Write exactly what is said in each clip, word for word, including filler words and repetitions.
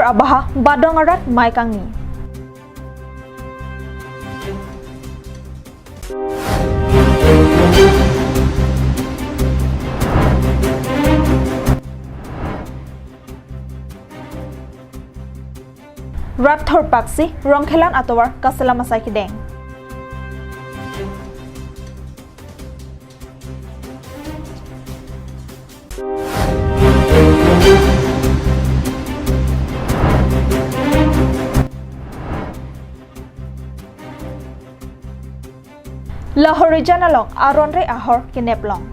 Abaha Badong arat mei kangni. Rat thorpaksi Rongkhelan atovar kaselam asai kedeng. Lahorijan along aron-re ahor kenep long.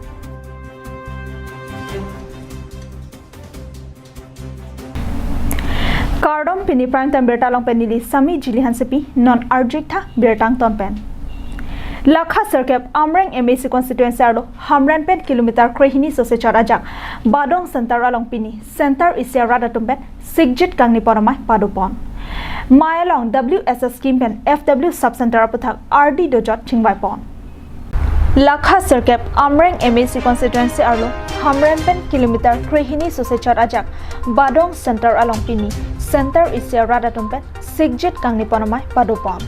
Kardom, pini Prime Time birta along pen neli Sami Jili Hansepi, non arjutha birta angton pen. Lakha sirkep Amreng M A C constituency arlo Hamren pen kilometer krehini sose chot ajak Badong center along pini center isi arat atum pen sikjit kangni pon amei padopon. Mei along W S S scheme pen F W sub center aputhak ardi dojot chingvaipon. Lakha sirkep Amreng M A C constituency arlo Hamren pen kilometer krehini sose chot ajak Badong center along pini center isi arat atum pen sikjit kangni pon amei padopon.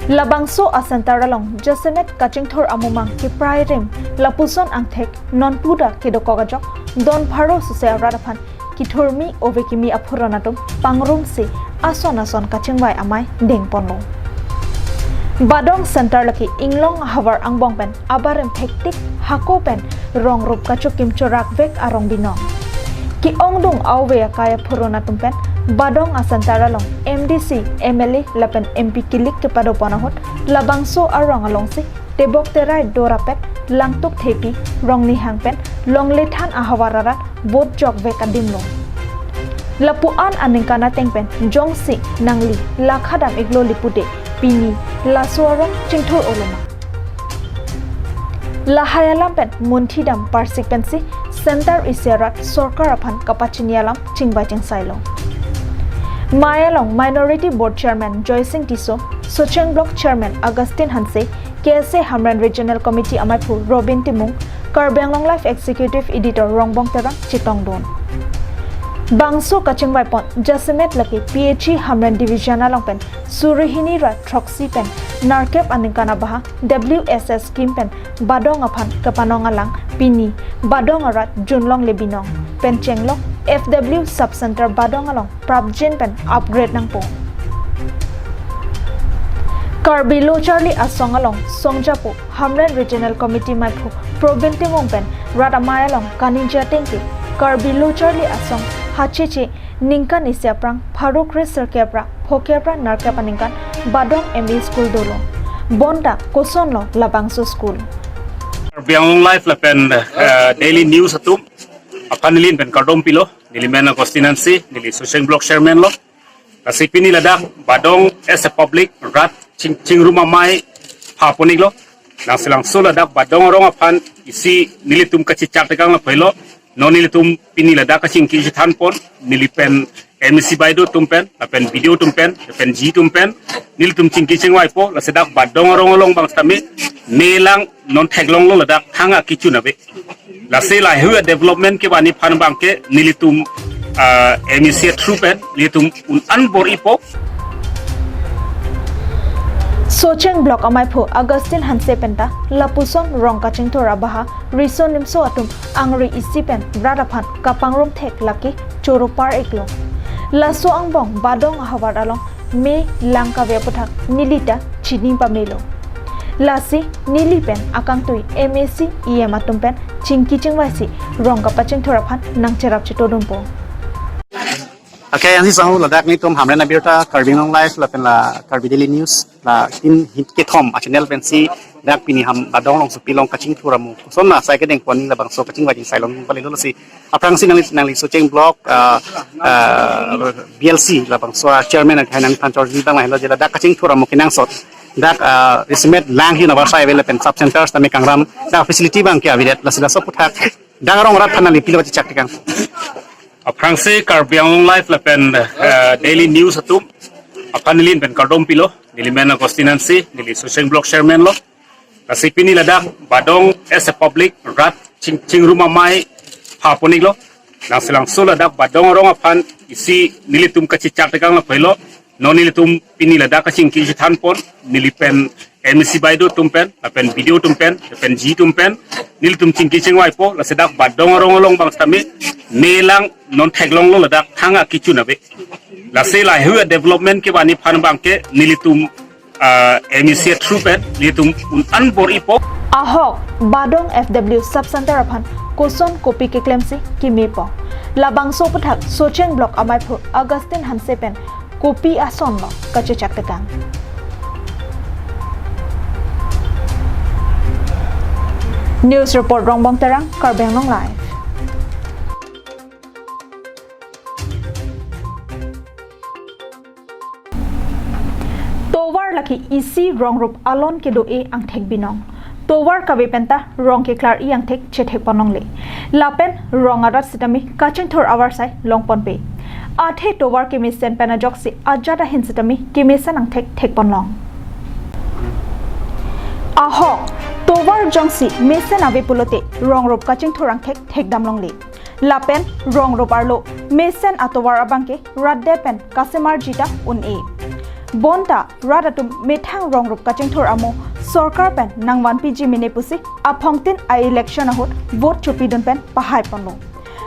Labangso a center along jasemet kachingthur amumang keprai rim lapuson angthek nonpu ta kedokok ajok don pharo sose arat aphan kithurmi ove kimi aphuron atum pangrumsi ason ason kachingvai amei dengponlo. Badong center lake inglong ahavar angbong pen abarim phektik hako pen rong rup kachokim chorak vek arong binong. Ke-ongdung a-ove akai aphuron atum pen Badong a center along M D C, M L A lapen M P kilik kepadopon ahut labangso arong alongsi tebok terai dorapet Langtuk Thepi, Rongnihang pen Longlethan ahavar arat vote jokvek adimlo. Lapu an aningkan ateng pen jongsi nangli lakha dam-iklo li pude pini laso arong chingthur-olo ma? Lahai alam pen munthi dam parsik pensi center isi arat sorkar aphan kapachini alam chingvai chingsailo. Mei along Minority Board Chairman Joysing Tisso, Socheng Block Chairman Augustine Hanse, K S A Hamren Regional Committee amaiphu Robin Timung, Karbi Anglong Live Executive Editor Rongbong Terang chetongdun. Bangso kachingvaipon jasemet lake P H E Hamren Division along pen suri hini ra throksi pen nerkep aningkan abaha W S S scheme pen Badong aphan kepanong alang pini Badong arat junlongle binong pen chenglok F W sub center Badong along prapjin pen upgrade nangpo. Karbi Lo Charli Asong along songjapo Hamren Regional Committee maiphu Probin Timung pen rat amei along kaningje ateng ke Karbi Lo Charli Asong hacheche ningkan isi aphrang pharo kre sirkep ra phokep ra nerkep aningkan Badong M E school dolo. Bonta kosonlo labangso school? Karbi Anglong Live lapen, eh, Daily News atum aphan neli pen kardom pilo. Neli men Augustine Hanse, neli Socheng Block Chairman lo. Lasi pini ladak Badong as a public rat ching, chingrum amei phapon-iklo. Langselangso ladak Badong arong aphan isi nelitum kachechak tekang lapulo. Non nelitum pini ladak kachingki chethanpon, neli pen M A C baideo atum pen, lapen B D O atum pen, lapen G atum pen, nelitum chingki chingvaipo, lasi dak Badong arong along bang sitame, mei lang non theklonglo ladak hang akichun ave. Lasi lahei a-development kevan aphan bangke nelitum, ah, M A C through pen nelitum un-an bor-ipo. Socheng Block amaiphu Augustine Hanse penta lapuson rong kachingthur abaha riso nimso atum angri isi pen rat aphan kapangrum thek lake choro par-iklo. Laso angbong Badong ahavar along mei lang kave aputhak neli ta chini pamelo. Lasi neli pen akangtui M A C, E M atum pen chingki chingvaisi rong kapachingthur aphan nangcherap chetodunpo. Okay, ansi sangu ladak nelitum Hamren abirta Karbi Anglong Live lapen la Karbi Daily News la tin hit kethom a-channel pensi dak pini ham Badong along supi long kachingthur amu. Kosonna sai kedengpon labangso kachingvai chingsailong palilo lasi. Aphrangsi nangli, nangli Socheng Block, ah, ah, B L C labangso a-chairman akhai nangphan chorji bang lahelo je ladak kachingthur amu kenangsot. Dak, ah, jasemet lang hin abar sai ave lapen sub centers tame kangram dak facility bangke avedet lasi laso aputhak dak arong arat aphan nangli pilo chechak tekang? Aphrangsi Karbi Anglong Live lapen, eh, Daily News atum aphan neli pen kardom pilo. Neli men Augustine Hanse, neli Socheng Block Chairman lo. Lasi pini ladak Badong as a public rat ching, chingrum amei phapon-iklo. Langselangso ladak Badong arong aphan isi nelitum kachechak tekang lapulo. Non nelitum pini ladak kachingki chethanpon, neli pen M A C baideo atum pen, lapen B D O atum pen, lapen G atum pen, nelitum chingki chingvaipo, lasi dak Badong arong along abang sitame, melang non theklonglo ladak thang akechun ave. Lasi lahei development kevan aphan abangke nelitum, ah, M A C through pen nelitum un-an bor-ipo. Ahok, Badong F W Sub Center aphan koson kopi keklemsi kemepo. Labangso aputhak Socheng Block amaiphu Augustine Hanse pen kopi asonlo kachechak tekang. News report Rongbong Terang, Karbi Anglong Live. Tovar lake isi rong rup alon kedo-e angthek binong. Tovar kave penta rong keklar-i angthek chethekponlongle. Lapen rong arat sitame kachingthur avarsai longponpe. Athe tovar kemesen pen ajoksi ajat ahin sitame kemesen angthek thekponlong. Ahok, tovar jongsi mesen ave pulote rong rup kachingthur angthek thekdamlongle. Lapen rong rup arlo mesen atovar abangke rat det pen kasemarji ta un-e. Bonta rat atum methang rong rup kachingthur amo sorkar pen nangvanpiji mene pusi aphongtin a-election ahut vote chopidun pen pahaiponlo.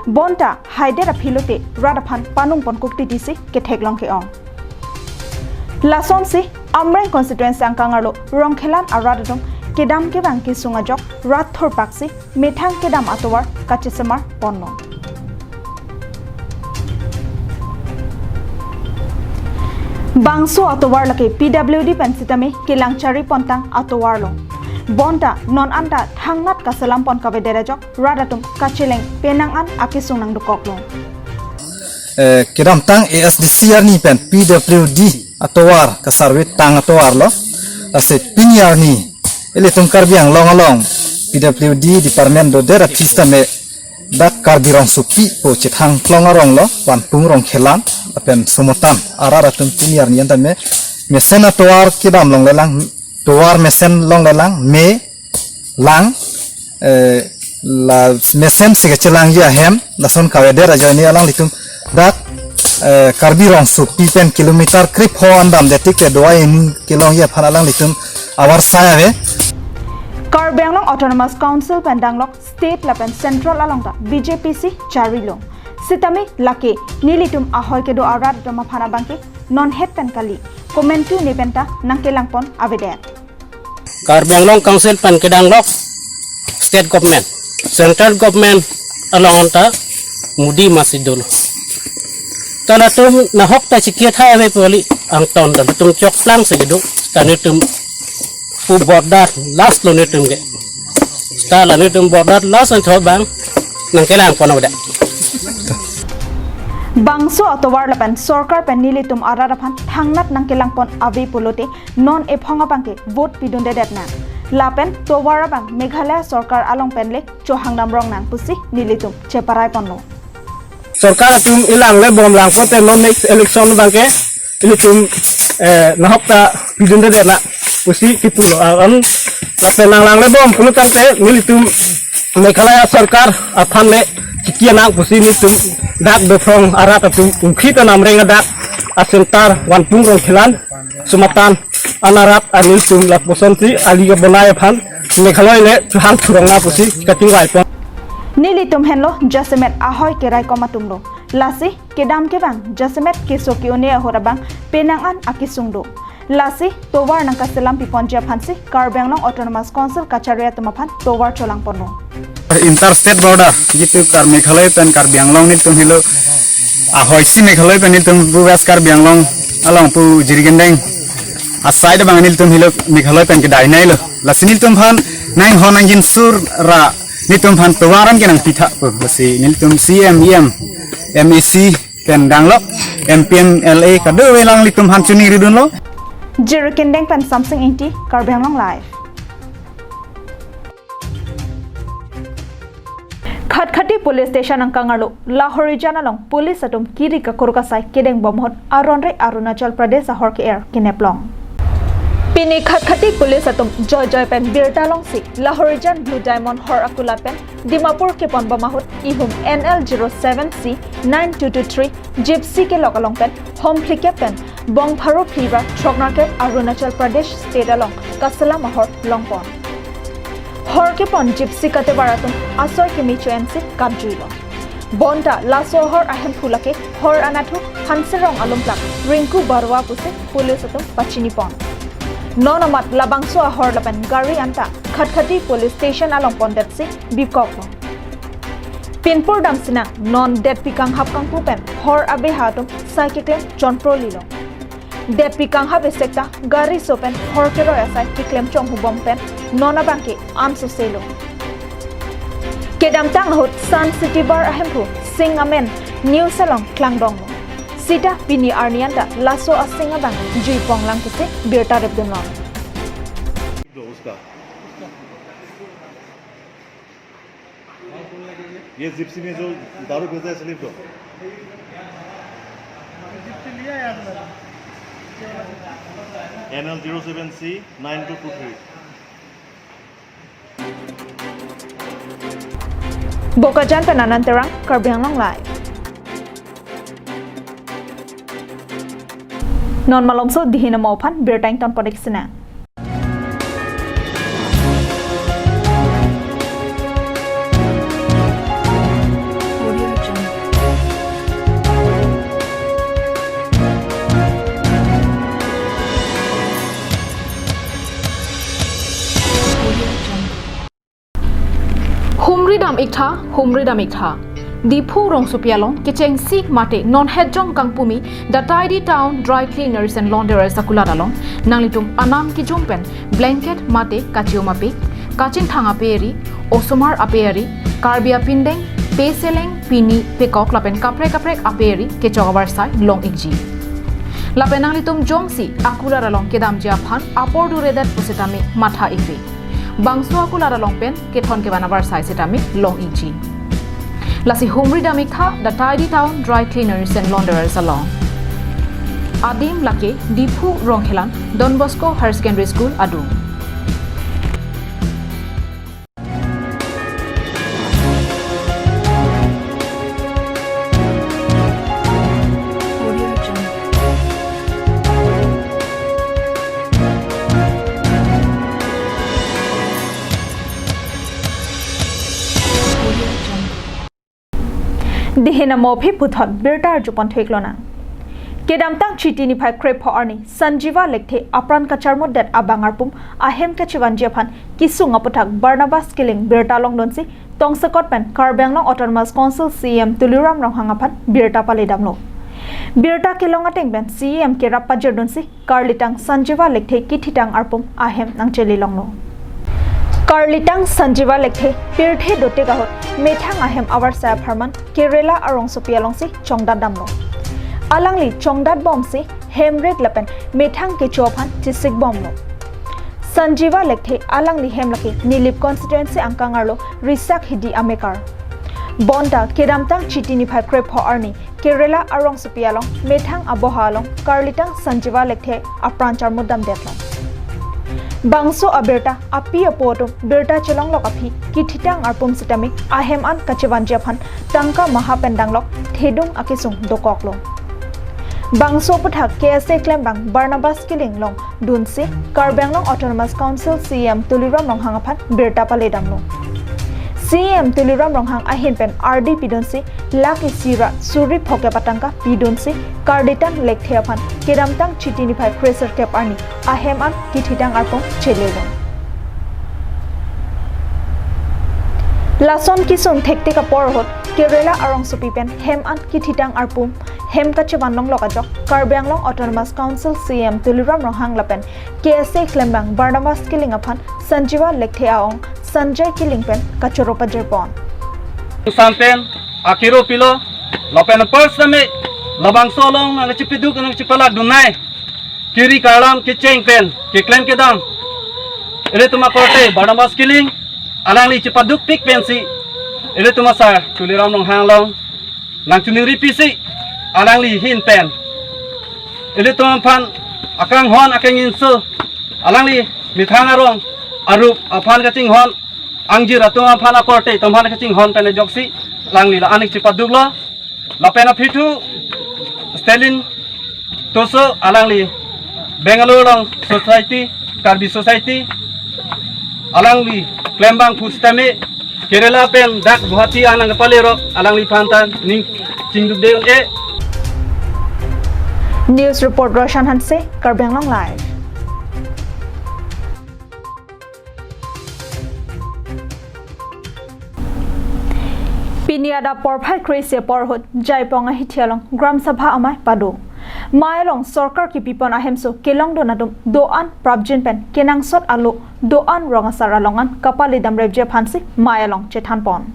Bonta haidet aphi lote rat aphan panungpon kuk titisi ketheklong ke-ong. Lasonsi Amreng constituency angkang arlo Rongkhelan arat atum kedam kevang kesung ajok rat thurpaksi methang kedam atovar kachesemarponlo. Bangso atovar lake P W D pen sitame kelang charipontang atovarlo. Bonta non anta thangnat kaselampon kavedet ajok rat atum kacheleng penang an akesung nangdokoklo. Eh, kedamtang A S D C arni pen P W D atovar kasarvitang atovarlo. Lasi pini arni ilitum Karbi Anglong along P W D department dodet aphi sitame dak Karbi Rongsopi pu chethang klong aronglo, Vanpung, Rongkhelan lapen Sumatan arat atum pini arni an tame mesen atovar kedam longlelang, tovar mesen longlelang, me lang, eh, la mesen si kachelangji ahem, lason kavedet ajoine alanglitum dak, eh, Karbi Rongsopi pen kilometer krepho an damdet tik te do-an kelongji aphan alanglitum avarsai ave. Karbi Anglong Autonomous Council pen danglok state lapen central along ta B J P si charilo. Sitame lake nelitum ahoi kedo arat atum aphan abangke non het pen kali, komantu ne penta nangkelangpon avedet. Karbi Anglong Council pen kedanglok state government, central government along anta Modi masi dolo. Ta latum nahok ta chikir thai ave pu kali, angton ta latum chokplang si kedo, ta netum pu border last lo netum ke. Ta la netum border last an thot abang nangkelangpon avedet. Bangso atovar lapen sorkar pen nelitum arat aphan thangnat nangkelangpon ave pulote non ephong abangke vote pidundedetnang. Lapen tovar abang Meghalaya sorkar along penle chohangdam rongnang pusi nelitum cheparaiponlo. Sorkar atum elangle bom lang pote non next election abangke ilitum, eh, nahok ta pidundedetnang pusi kipulo. Aron lapen nanglangle bom pulo tangte nelitum Meghalaya sorkar aphan le chikianang pusi nelitum dak Dophrong arat atum ungkhi ta Amreng adak a-centre Vanpung, Rongkhelan, Sumatan an arat an nelitum lapuson si ali kabonai aphan Meghalaya le chohang thurongnang pusi kachingvaipon. Nelitum henlo jasemet ahoi keraikom atumlo. Lasi kedam kevang jasemet keso ke-un-e ahut abang penang an akesung do. Lasi tovar nangkaselampiponji aphansi Karbi Anglong Autonomous Council kachari atum aphan tovar cholangponlo. Inter state border, jitu Kar Meghalaya pen Karbi Anglong nelitum helo, ahoi si Meghalaya pen nelitum pu West Karbi Anglong along pu Jirikindeng aside abang nelitum helo Meghalaya pen kedai nailo. Lasi nelitum aphan nang hon nang jinsur ra nelitum aphan tovar an kenangpitha pu. Lasi nelitum C M, E M, M A C pen danglok, M P, M L A kadokave alanglitum aphan choningridunlo. Jirikindeng pen Samsing Ingti, Karbi Anglong Live. Khatkhati Police Station angkang arlo Lahorijan along police atum kiri kakur kasai kedeng bom ahut aron re Arunachal Pradesh ahor ke-er keneplong. Pini Khatkhati police atum joijoi pen birta longsi Lahorijan Blue Diamond hor akulat pen Dimapur keponbom ahut ihum N L zero seven C nine two two three Gypsy kelok along pen hom phlikep pen bong pharo phli ra throknerkep Arunachal Pradesh state along kaselam ahor longpon. Hor kepon Gypsy katebar atum asor keme cho-ensi kapjuilo. Bonta laso ahor ahemphu lake hor anatthu Hanserong alumplak Rinku Barua pusi police atum pachinipon. Non amat labangso ahor lapen gari anta Khatkhati police station along pondetsi bikoklo. Pinpur damsinang non detpi kanghap kangpu pen hor abeha atum sai keklem chonprolilo. Detpi kanghap esek ta gari so pen hor keroi asai keklem chonghubom pen non abangke ansoselo. Kedamtang ahut Sun City Bar ahemphu sing amen news along klangdonglo. Sita pini arni anta laso asing abang juiponglang pusi birta repdunlong. उसका। ये जिप्सी में जो दारू बेचता है, स्लिप दो। जिप्सी लिया है आपने? N L zero seven C nine two two three। Bokajan pen Anand Terang, Karbi Anglong Live. Non malomso dihin amo aphan birta ingtonpon-ik sinang. Humridam-iktha, humridam-iktha. Diphu rongsopi along kechengsi mate non hetjong kangpumi The Tidy Town Dry Cleaners and Launderers akulat along nanglitum anam kijung pen blanket mate kachium apik, kachingthang ape-ri, osomar ape-ri, Karbi apindeng, peseleng, pini, pekok lapen kaprek kaprek ape-ri kechok avarsai long-ikji. Lapen nanglitum jongsi akulat along kedamji aphan apor duredet pusitame matha-ikri. Bangso akulat along pen kethon kevan avarsai sitame long-ikji. Lasi humridam-iktha The Tidy Town Dry Cleaners and Launderers along. Adim lake Diphu Rongkhelan Don Bosco Higher Secondary School adung. Dihin amo aphi puthot birta arjupon thu-iklonang. Kedamtang Chiti niphai krepho arni Sanjiva Lekthe apran kacharmutdet abang arpum ahem kachevanji aphan kesung aputhak Barnabas Killing birta longdunsi tongsekot pen Karbi Anglong Autonomous Council C E M Tuliram Ronghang aphan birta paledamlo. Birta kelong ateng pen C E M kerap pajirdunsi karlitang Sanjiva Lekthe kithitang arpum ahem nangchelilonglo. Karlitang Sanjiva Lekthe pirthe dotik ahut methang ahem avarsai apharman Kerala arongsopi alongsi chongdatdamlo. Alangli chongdatbomsi hemrek lapen methang kecho aphan chesikbomlo. Sanjiva Lekthe alangli hem lake Nilip constituency angkang arlo Risak Hidi amekar. Bonta kedamtang Chiti niphai krepho arni Kerala arongsopi along methang aboha along karlitang Sanjiva Lekthe apran charmutdamdetlo. Bangso abirta api apo atum birta chelonglok aphi kithitang arpum sitame ahem an kachevanji aphan tangka maha pen danglok thedung akesung dokoklo. Bangso aputhak K S A klembang Barnabas Killing longdunsi Karbi Anglong Autonomous Council C E M Tuliram Ronghang aphan birta paledamlo. C E M Tuliram Ronghang ahin pen ardi pidunsi lakh isi ra suri phokep atangka pidunsi karlitang Lekthe aphan kedamtang Chiti niphai kreserkep arni ahem an kithitang arpum chelilong. Lason kesung thektik apor ahut Kerala arongsopi pen hem an kithitang arpum hem kachevanlonglok ajok Karbi Anglong Autonomous Council C E M Tuliram Ronghang lapen K S A klembang Barnabas Killing aphan Sanjiva Lekthe a-ong Sanjay Killing pen kachoro pajirpon. Santen akiro pilo lapen pers name labangso along nangchipiduk nangchipalak dunai kiri karlam kecheng pen keklem kedam ilitum akorte Barnabas Killing alangli chipadukpik pensi ilitum asar Tuliram Ronghang along nangchiningri pisi alangli ahin pen ilitum aphan akanghon akangjinso Alangli methang arong arup aphan kachinghon, angjir atum aphan akorte atum aphan kachinghon pen ajoksi alangli la-an ik chepaduklo. Lapen aphi thu Stalin Toso, alangli Bangalore along society, Karbi society, alangli klembang pusitame Kerala pen dak Guwahati anang kepale rok alangliphan ta ning chingduk de un-e. News report Roshan Hanse, Karbi Anglong Live. Pini adap porphai kre-isi apor ahut Jaipong ahithi along Gram Sabha amei pado. Mei along sorkar kipipon ahemso kelongdun atum do-an prapjin pen kenangsot alo do-an rong asar along an kapale damrepji aphansi mei along chethanpon.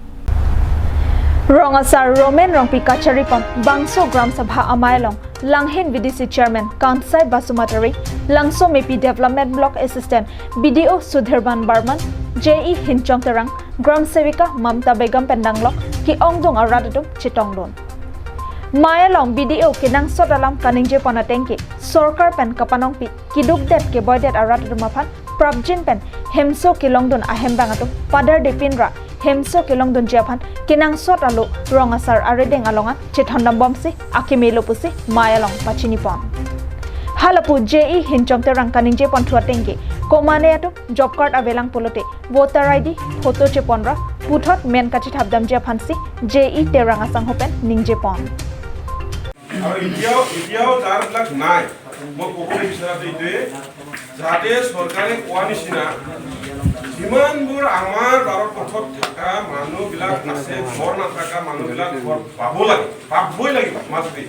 Rong asar Romen Rongpi kacharipon bangso Gram Sabha amei along Langhin V D C Chairman Kansai Basumatary, Langsomepi Development Block Assistant B D O Sudhirban Barman, J E Hinchong Terang, Gram Sevika Mamta Begum pen danglok ke-ongdung arat atum chetongdun. Mei along B D O kenangsot alam kaningjepon atengke sorkar pen kapanongpi kedukdet keboidet arat atum aphan prapjin pen hemso kelongdun ahembang atum padar depinra hemso kelongdunji aphan kenangsot alo rong asar arideng along an chethondambomsi akemelo pusi mei along pachinipon. Halapu J E Hinchong Terang kaningjepon thu atengke komane atum job card avelang pulote voter I D, photo cheponra puthot men kachethapdamji aphansi J E Terang asangho pen ningjepon. আৰু এতিয়াও এতিয়াও যাৰবিলাক নাই, মই ক'ব বিচাৰাটো এইটোৱে, যাতে চৰকাৰে কোৱা নিচিনা যিমানবোৰ আমাৰ বাৰপথত থকা মানুহবিলাক আছে, ঘৰ নাথাকা মানুহবিলাক ঘৰ পাব লাগে, পাবই লাগিব, মাষ্ট বি।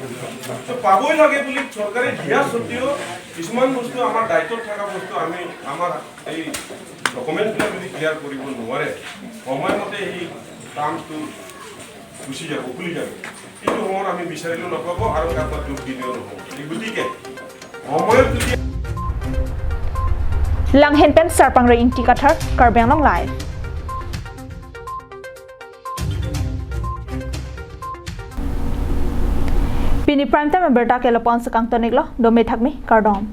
তো পাবই লাগে বুলি চৰকাৰে দিয়া স্বত্বেও কিছুমান বস্তু আমাৰ দায়িত্বত থকা বস্তু আমি আমাৰ এই ডকুমেণ্টবিলাক যদি ক্লিয়াৰ কৰিব নোৱাৰে, সময়মতে এই কামটো গুচি যাব, খুলি যাব। কিন্তু সময়ত আমি বিচাৰিলেও নাপাব আৰু কাৰোবাক দুখ দিলেও নহ'ব। এই গতিকে সময়ত যদি Langhin pen Sarpangre Ingti Kathar, Karbi Anglong Live. Pini prime time abirta ke lapu-an si kangtoniklo, dome thakmi, kardom.